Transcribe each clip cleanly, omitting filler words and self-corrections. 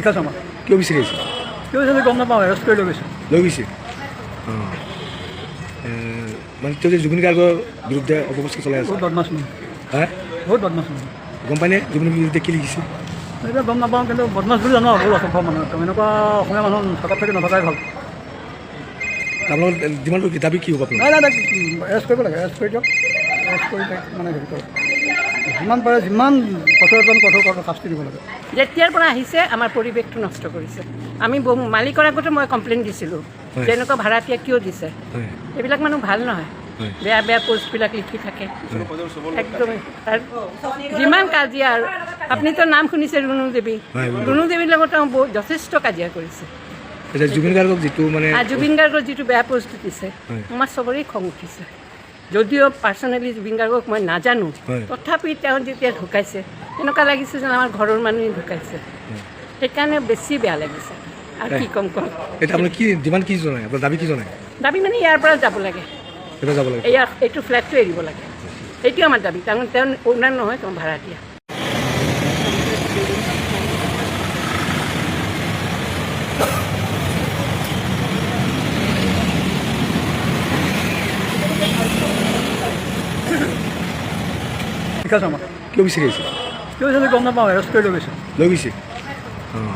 বিকাশ শৰ্মা। কিয় বিচাৰি আহিছে? কিয় বিচাৰিছে গম নাপাওঁ, এৰেষ্ট কৰি লৈ গৈছে। লৈ গৈছে। অঁ, মানে তেওঁ যে জুবিন গাৰ্গৰ বিৰুদ্ধে অপপ্ৰচাৰ চলাই আছে। বহুত বদমাছ মানুহ। হা? বহুত বদমাছ মানুহ। গম পাইনে জুবিন বিৰুদ্ধে কি লিখিছে? এতিয়া গম নাপাওঁ, কিন্তু বদমাছ বুলি জানো আৰু। বহুত অসভ্য মানুহ একদম। এনেকুৱা অসমীয়া মানুহ থকাত থাকি নথকাই ভাল। আপোনালোকৰ ডিমাণ্ডটো কি, দাবী কি হ'ব আপোনাৰ? নাই নাই নাই, এৰেষ্ট কৰিব লাগে। এৰেষ্ট কৰি দিয়ক। এৰেষ্ট কৰি তাক মানে হেৰি কৰক। যিমান পাৰে যিমান কঠোৰতম কঠোৰ কঠোৰ শাস্তি দিব লাগে। যেতিয়াৰ পৰা আহিছে, আমাৰ পৰিৱেশটো নষ্ট কৰিছে। আমি বহু মালিকৰ আগতে মই কমপ্লেইন দিছিলোঁ যে এনেকুৱা ভাড়াতীয়া কিয় দিছে। এইবিলাক মানুহ ভাল নহয়। বেয়া বেয়া পষ্টবিলাক লিখি থাকে একদম। আৰু যিমান কাজিয়া, আৰু আপুনিতো নাম শুনিছে ৰুণু দেৱী। ৰুণু দেৱীৰ লগত তেওঁ বহুত যথেষ্ট কাজিয়া কৰিছে। এতিয়া জুবিন গাৰ্গক যিটো মানে আৰু জুবিন গাৰ্গৰ যিটো বেয়া পষ্ট দিছে, আমাৰ চবৰে খং উঠিছে। যদিও পাৰ্চনেলি জুবিন গাৰ্গক মই নাজানো, তথাপি তেওঁ যেতিয়া ঢুকাইছে, এনেকুৱা লাগিছে যেন আমাৰ ঘৰৰ মানুহেই ঢুকাইছে। সেইকাৰণে বেছি বেয়া লাগিছে। আৰু কি ক'ম কওক? এতিয়া আপোনাৰ কি ডিমাণ্ড কি জনায়, আপোনাৰ দাবী কি জনায়? দাবী মানে ইয়াৰ পৰা যাব লাগে। এতিয়া যাব লাগে। ইয়াৰ এইটো ফ্লেটটো এৰিব লাগে, এইটোৱে আমাৰ দাবী। কাৰণ তেওঁ অ'নাৰ নহয়, তেওঁ ভাড়াতীয়া। বিকাশ শৰ্মা। কিয় বিচাৰি আহিছে? কিয় বিচাৰিছে গম নাপাওঁ, এৰেষ্ট কৰি লৈ গৈছে। লৈ গৈছে। অঁ,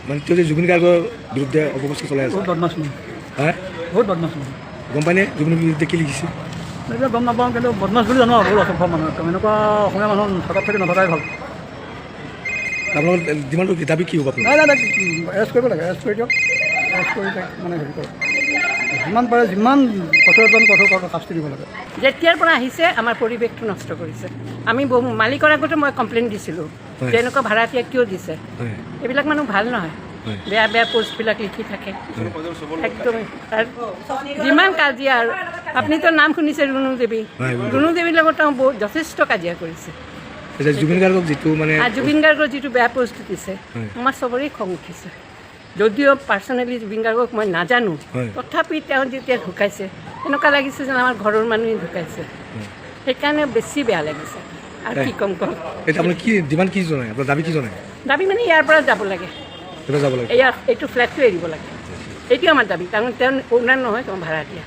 মানে তেওঁ যে জুবিন গাৰ্গৰ বিৰুদ্ধে অপপ্ৰচাৰ চলাই আছে। বহুত বদমাছ মানুহ। হা? বহুত বদমাছ মানুহ। গম পাইনে জুবিন বিৰুদ্ধে কি লিখিছে? এতিয়া গম নাপাওঁ, কিন্তু বদমাছ বুলি জানো আৰু। বহুত অসভ্য মানুহ একদম। এনেকুৱা অসমীয়া মানুহ থকাত থাকি নথকাই ভাল। আপোনালোকৰ ডিমাণ্ডটো কি, দাবী কি হ'ব আপোনাৰ? নাই নাই নাই, এৰেষ্ট কৰিব লাগে। এৰেষ্ট কৰি দিয়ক। এৰেষ্ট কৰি তাক মানে হেৰি কৰক। যিমান পাৰে যিমান কঠোৰতম কঠোৰ কঠোৰ শাস্তি দিব লাগে। যেতিয়াৰ পৰা আহিছে, আমাৰ পৰিৱেশটো নষ্ট কৰিছে। আমি বহু মালিকৰ আগতে মই কমপ্লেইন দিছিলোঁ যে এনেকুৱা ভাড়াতীয়া কিয় দিছে। এইবিলাক মানুহ ভাল নহয়। বেয়া বেয়া পষ্টবিলাক লিখি থাকে একদম। আৰু যিমান কাজিয়া, আৰু আপুনিতো নাম শুনিছে ৰুণু দেৱী। ৰুণু দেৱীৰ লগত তেওঁ বহুত যথেষ্ট কাজিয়া কৰিছে। এতিয়া জুবিন গাৰ্গক যিটো মানে আৰু জুবিন গাৰ্গৰ যিটো বেয়া পষ্ট দিছে, আমাৰ চবৰে খং উঠিছে। যদিও পাৰ্চনেলি জুবিন গাৰ্গক মই নাজানো, তথাপি তেওঁ যেতিয়া ঢুকাইছে, এনেকুৱা লাগিছে যেন আমাৰ ঘৰৰ মানুহেই ঢুকাইছে। সেইকাৰণে বেছি বেয়া লাগিছে। আৰু কি ক'ম কওক? এতিয়া আপোনাৰ কি ডিমাণ্ড কি জনায়, আপোনাৰ দাবী কি জনায়? দাবী মানে ইয়াৰ পৰা যাব লাগে। এতিয়া যাব লাগে। ইয়াৰ এইটো ফ্লেটটো এৰিব লাগে, এইটোৱে আমাৰ দাবী। কাৰণ তেওঁ অ'নাৰ নহয়, তেওঁ ভাড়াতীয়া।